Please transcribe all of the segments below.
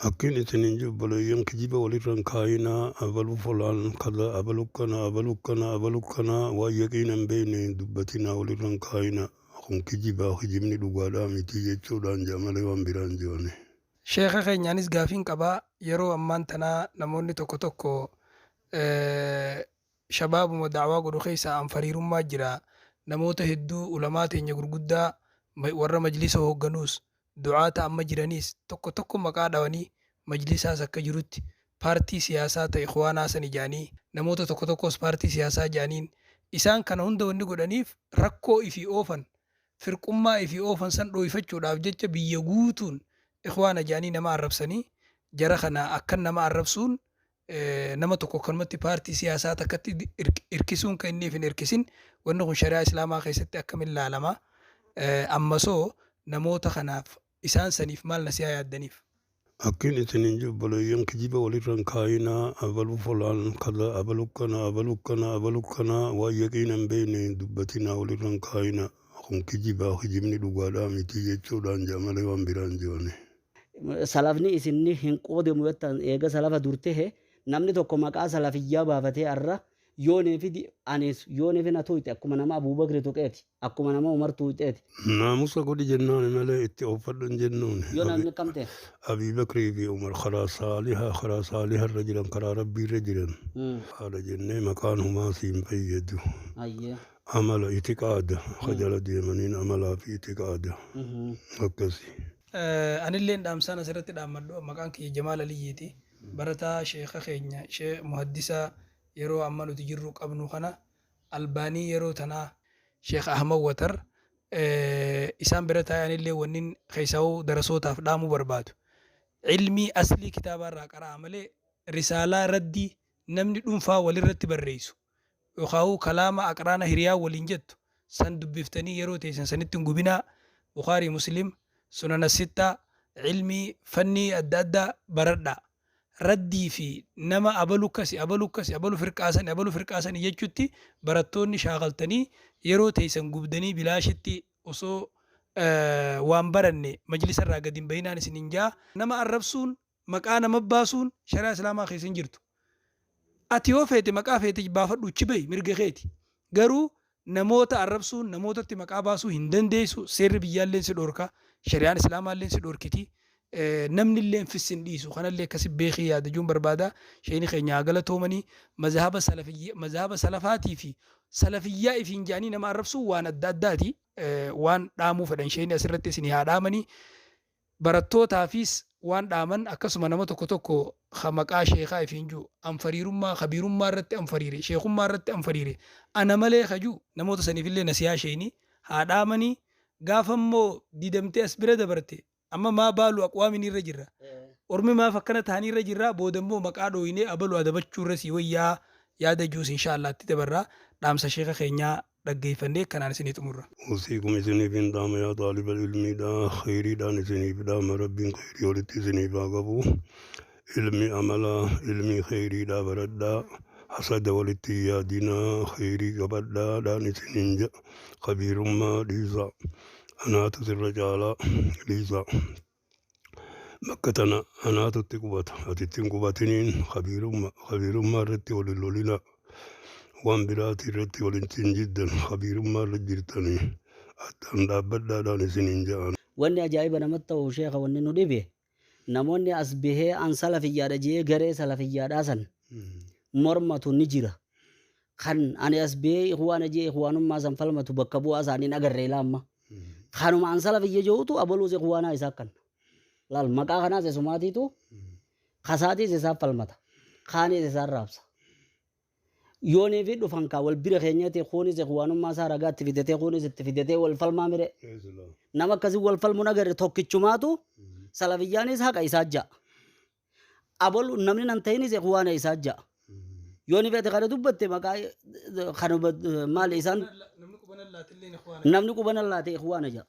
Akkin isinin jiru obboleeyyan, kijiba walirra hin kaayinaa, abalu fulaan kaza, abalu kana, abalu kana, abalu kana, waan yaqiina hin beekne hin dubbatinaa, walirra hin kaayinaa. Kun kijiba, kijibni dhugaadhaa miti jechuudhaan ja'a malee waan biraa hin ji'ani. Sheekha keenya, anis gaafiin qaba. Yeroo ammaan tanaa namoonni tokko tokko shabaabuma da'waa godhu keessaa anfariirummaa jira. Namoota hedduu ulamaa teenya gurguddaa, warra majlisa hoogganuus, du'aata amma jiraniis tokko tokko maqaa dhawanii, majlisaas akka jirutti paartii siyaasaa ta ikhwaanaa sani ja'anii, namoota tokko tokkoos paartii siyaasaa ja'aniin. Isaan kana hunda wanni godhaniif rakkoo ifii oofan, firqummaa ifii oofan san dhooyfachuudhaaf jecha biyya guutuun ikhwaana ja'anii nama arrabsanii. Jara kana akkan nama arrabsuun, nama tokko akkanumatti paartii siyaasaa takkatti irkisuun kan inni if hin irkisin, wanni kun shari'aa islaamaa keessatti akkamiin laalama? Ammasoo namoota kanaaf, isaan saniif maal nasihaa yaaddaniif? Akkin isinin jiru obboleeyyan, kijiba walirra hin kaayinaa, abalu fulaan kaza, abalu kana, abalu kana, abalu kana, waan yaqiina hin beekne hin dubbatinaa, walirra hin kaayinaa. Kun kijiba, kijibni dhugaadhaa miti jechuudhaan ja'a malee waan biraa hin ji'ani. Salafni isinni hin qoodamu jettan, eega salafa dur tehe namni tokko maqaa salafiyyaa baafatee arra yooneefi anis yooneefi na tuuyxe, akkuma nama Abuubakri tuqeeti, akkuma nama Umar tuuyxeeti. Naamusa godhi jennaani malee itti ooffadhu hin jennuuni. Yoo namni akkam ta'e? Abii Bakrii fi Umar karaa saaliha, karaa saaliha irra jiran, karaa Rabbii irra jiran. Haadha jennee maqaan humaa siin fayyadu. Amala itiqaada ka jala deemaniin, amalaa fi itiqaada akkasi. Anilleen dhaamsaan asirratti dhaammadhu, maqaan kiyya Jamaal Aliyyiiti. Barataa sheekha keenya, sheekh muhaddisaa yeroo amma nuti jirru qabnu kana, Albaanii yeroo tanaa, Sheekh Ahmad Watar, isaan bira taa'ee anillee wannin keessaa'uu darasootaaf dhaamuu barbaadu. Ilmii aslii kitaabaa irraa qara'aa malee risaalaa raddii namni dhuunfaa walirratti barreessu yookaa'uu kalaama aqraana hiriyaa waliin jettu san dubbiftanii yeroo teessan sanitti hin gubinaa. Bukhaarii, Muslim, Sunana Sittaa, ilmii fannii adda addaa baradhaa. Raddii fi nama abalu akkasi, abalu akkasi, abalu firqaa sani, abalu firqaa sani jechutti barattoonni shaakaltanii yeroo teessan gubdanii bilaashitti osoo waan baranne majlisa irraa gadi hin bahinaan isinin ja'a. Nama arrabsuun, maqaa nama baasuun shari'aa islaamaa keessa hin jirtu. Ati yoo feete maqaa feete baafadhu, achi bahi, mirga keeti. Garuu namoota arrabsuun, namootatti maqaa baasuu hin dandeessu. Seerri biyyaalleen si dhorka. Shari'aan islaamaalleen si dhorkiti. Namni illee fis hin dhiisu. Kanallee akkasi beekii yaada jechuun barbaada. Sheeyni keenya haa galatoomanii. Mazhaba salafiyya, mazhaba salafaatii fi salafiyyaa ifiin jedhanii nama arrabsuun waan adda addaati. Waan dhaamuu fedhan sheeyni asirratti isinii haa dhaamanii. Barattootaafis waan dhaaman, akkasuma nama tokko tokko ka maqaa sheekaa ifiin ju'u, anfariirummaa kabiirummaa irratti anfariire, sheekummaa irratti anfariire, ana malee ka ju'u, namoota saniifillee nasihaa sheeyni haa dhaamanii. Gaafa immoo didamtee as bira dabarte, amma maa baalu aqwaamin irra jirra, ormi maaf akkana tahanii irra jirra, booda immoo maqaa dhooynee abalu adabachuu irra sii wayyaa yaada ju'us inshaa Allah itti dabarra. Dhaamsa sheeka keenyaa dhaggeeffannee kanaan isinii xumurra. Usiikum, isiniifin dhaama, yaa xaalibal ilmiidha, kheyriidhaan isiniif dhaama. Rabbiin kheyrii walitti isiniif haa qabu. Ilmi amala, ilmii kheyriidha baradhaa, hasada walitti hin yaadinaa, kheyrii qabadhaa dhaan isiniin jedha. Kabiirummaa dhiisa, anaatu sirra caalaa dhiisa. Bakka tana anaatu itti qubata, ati itti hin qubatiniin. Kabiirummaa, kabiirummaa irratti wal hin lolinaa, waan biraati irratti wal hin jiddan. Kabiirummaa irra jirtanii addaan dhaabbadhaadhaan isiniin ja'an. Wanni ajaa'iba namatti ta'u, sheekha, wanni nu dhibe, namoonni as bahee an salafiyyaadha jee garee salafiyyaadhaa san mormatu ni jira. Kan ani as bahee ikhwaana jee ikhwaanummaa san falmatu bakka bu'aa isaanii hin agarre ilaa amma. Kanuma an salafiyya jehutu abaluus ikhwaanaa isaa kan. Laal, maqaa kanaas esumaatiitu kasaatiis isaaf falmata. Kaanis isaan raabsa. Yoonii fi dhufan kaa wal bira keenyatti kuunis ikhwaanummaa isaa ragaa itti fidatee, kuunis itti fidatee wal falmaa mire. Nama akkasii wal falmuun agarre. Tokkichumaatu salafiyyaanis haqa isaa ja'a. Abalu namni nan ta'inis ikhwaana isaa ja'a. Yoo ni feete kana dubbatte maqaa kana maali isaan namni quban allaate ikhwaana ja'a.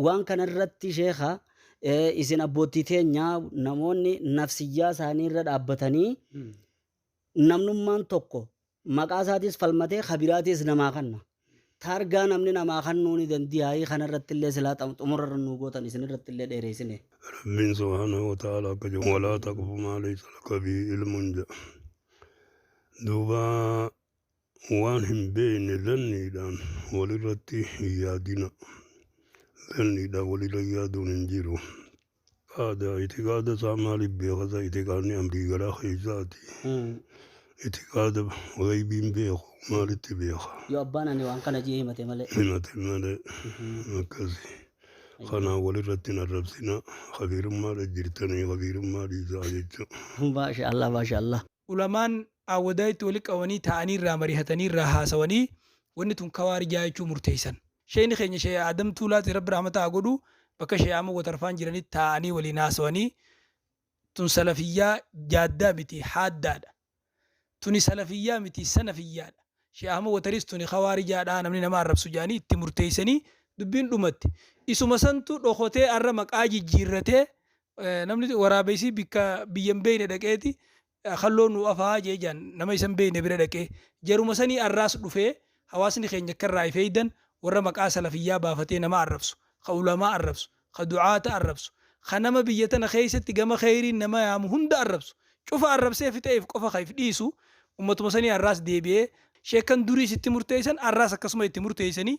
Waan kana irratti, sheekha, isin abboottii teenyaa, namoonni nafsiyyaa isaanii irra dhaabbatanii namnummaan tokko maqaa isaatis falmatee kabiraatis namaa kanna. Taargaa namni namaa kennuu ni dandiyaayii kanarratti illee silaa xumurarra nuu gootan isinirratti illee dheereessine. Rabbiin subhaanahu wa ta'ala akka jedhu walaa taqfu maa laysa laka bihi ilmun jedha. Duuba waan hin beekne zanniidhaan walirratti hin yaadina. Zanniidhaan walirra yaaduun hin jiru. Qaada itiqaada isaa maaliif beekata itiqaadni amrii garaa keessaati. Itiqaada ghaybiin beeku maalitti beeka? Yoo abbaan ani waan kana jee himate malee. Himate malee akkasi. Kanaan walirratti hin arrabsina. Kabiirummaadha jirtanii kabiirummaa dhiisaa jechuudha. Maasha Allah maasha Allah. Ulamaan awwadaayitti walitti qabanii taa'anii irraa mari'atanii irraa haasawanii wanni tun kawaarijaa jechuu murteessan. Sheeyni keenya Sheekh Adam Tuulaati Rabbi rahmata haa godhu bakka Sheekh Ahmad Watarfaan jiranitti taa'anii waliin haasawanii tun salafiyyaa jaaddaa miti haaddaadha. Tuni salafiyyaa miti sanafiyyaadha. Sheekh Ahmad Wataris tuni kawaarijaadha namni nama arrabsu jedhanii itti murteessanii dubbiin dhumatte. Isuma santu dhokotee arra maqaa jijjiirratee namni waraabessi bikka biyya hin beekne dhaqeeti kalloo nu afaa jee jaan nama isa hin beekne bira dhaqee jaruma sanii arraas dhufee hawaasni keenya akka irraa ifeeydan warra maqaa salafiyyaa baafatee nama arrabsu ka ulamaa arrabsu ka du'aata arrabsu ka nama biyya tana keessatti gama kheyriin nama yaamu hunda arrabsu cufa arrabsee fixeef qofa ka if dhiisu ummatuma sanii arraas deebi'ee sheekkan duriis itti murteessan arraas akkasuma itti murteessanii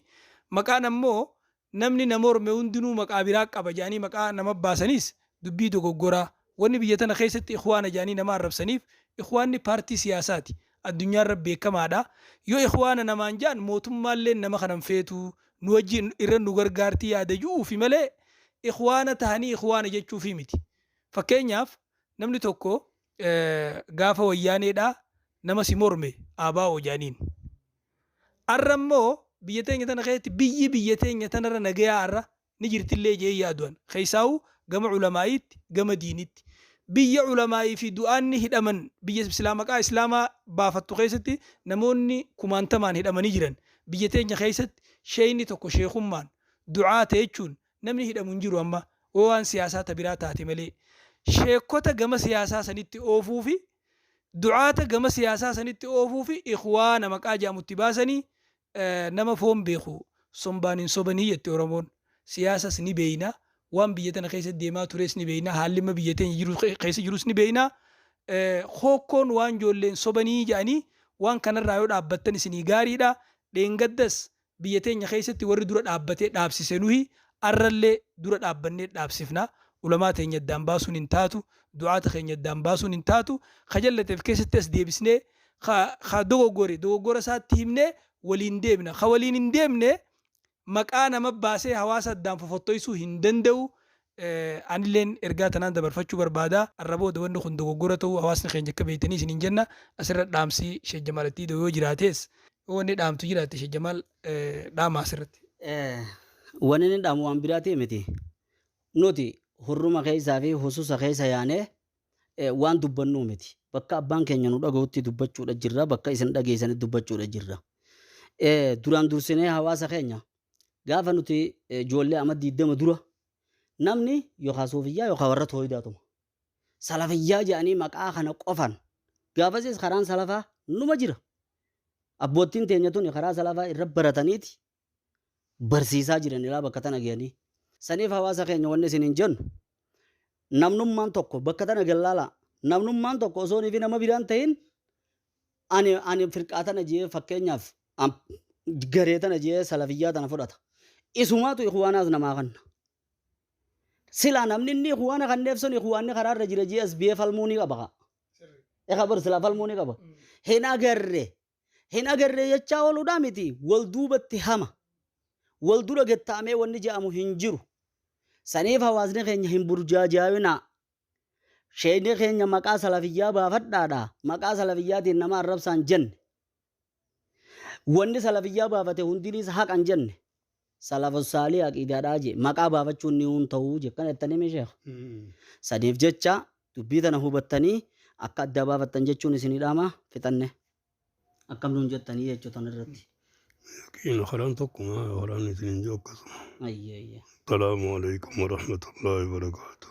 maqaan ammoo namni na morme hundinuu maqaa biraa qaba jedhanii maqaa nama baasanis dubbii dogoggoraa. Wanni biyya tana keessatti ikhwaana jedhanii nama arrabsaniif ikhwaanni paartii siyaasaati. Addunyaarra beekamaadha. Yoo ikhwaana namaan jedhan mootummaallee nama kanan feetu nu wajjin irra nu gargaartii yaada ju'uufi malee ikhwaana tahanii ikhwaana jechuufi miti. Fakkeenyaaf namni tokko gaafa wayyaaneedhaa nama si morme ABO jedhaniin. Arra immoo biyya teenya tana keessatti biyyi biyya teenya tanarra nagayaa arra ni jirtillee jee yaadu'an. Keessaa'u gama ulamaa'iitti gama diinitti. Biyya ulamaa'ii fi du'aanni hidhaman biyya islaamaa maqaa islaamaa baafattu keessatti namoonni kumaantamaan hidhamanii jiran. Biyya teenya keessatti sheeyni tokko sheekummaan du'aa ta'e jechuun namni hidhamu hin jiru amma waan siyaasaa ta biraa taate malee. Sheekota gama siyaasaa sanitti oofuu fi du'aata gama siyaasaa sanitti oofuu fi ikhwaana maqaa jedhamutti baasanii nama foon beeku sombaan hin sobanii jetti Oromoon. Siyaasas ni beeyna waan biyya tana keessa deemaa tures ni beeyna haalli amma biyya teenya jiru keessa jirus ni beeyna. Hookkoon waan ijoolleen sobanii jedhanii waan kanarraa yoo dhaabbattan isinii gaariidha. Dheengaddas biyya teenya keessatti warri dura dhaabbatee dhaabsise nuhi arrallee dura dhaabbannee dhaabsifna. Ulamaa teenya addaan baasuun hin taatu, du'aata keenya addaan baasuun hin taatu, ka jallateef keessatti as deebisnee ka dogoggore dogoggora isaatti himnee waliin deemna. Ka waliin hin deemne maqaa nama baasee hawaasa addaan fofottoysuu hin danda'u. Anilleen ergaa tanaan dabarfachuu barbaada. Arra booda wanni kun dogoggora ta'uu hawaasni keenya akka beektanii isiniin jenna. Asirra dhaamsi Sheekh Jamaal Attiidoo yoo jiraates wanni dhaamtu jiraatte Sheekh Jamaal dhaama asirratti. Wanni inni dhaamu waan biraatii miti. Nuti hurruma keessaa fi hususa keessa yaanee waan dubbannuu miti. Bakka abbaan keenya nu dhaga'utti dubbachuudha jirra. Bakka isin dhageessanitti dubbachuudha jirra. Duraan dursinee hawaasa keenya gaafa nuti ijoollee amma 20 dura namni yookaan suufiyyaa yookaan warra tooyidaatuma. Salafiyyaa jedhanii maqaa kana qofan gaafasis karaan salafaa numa jira. Abboottiin teenya tuni karaa salafaa irra barataniiti barsiisaa jiran ilaa bakka tana gahanii. Saniif hawaasa keenya wanni isin hin jennu namnummaan tokko bakka tana gallaalaa namnummaan tokko osoo fi nama biraan ta'in ani firqaa tana jee fakkeenyaaf garee tana jee salafiyyaa tana fudhata. Isumaatu ikhwaanaas namaa kanna. Silaa namni inni ikhwaana kanneef sun ikhwaanni karaarra jira jee as biyee falmuu ni qaba. Egaa bar silaa falmuu ni qaba. Hin agarre. Hin agarre jechaa ooluudhaa miti. Wal duubatti hama. Wal dura gettaamee wanni jedhamu hin jiru. Saniif hawaasni keenya hin burjaajaa'inaa. Sheekni keenya maqaa salafiyyaa baafadhaadha. Maqaa salafiyyaatiin nama arrabsaan jenne. Wanni salafiyyaa baafate hundinis haqan jenne. Salafu saalii aqiidaadhaa je maqaa baafachuun ni hun ta'uu je kana jettanii mee sheekh. Saniif jecha dubbii tana hubattanii akka adda baafattan jechuun isinii dhaama fixanne. Akkam nuun jettanii jechuu tan irratti. Yaqiina karaan tokkuma karaan isin hin jiru akkasuma. Ayyee ayyee. Salaamu alaikum warahmatullahi wabarakaatuh.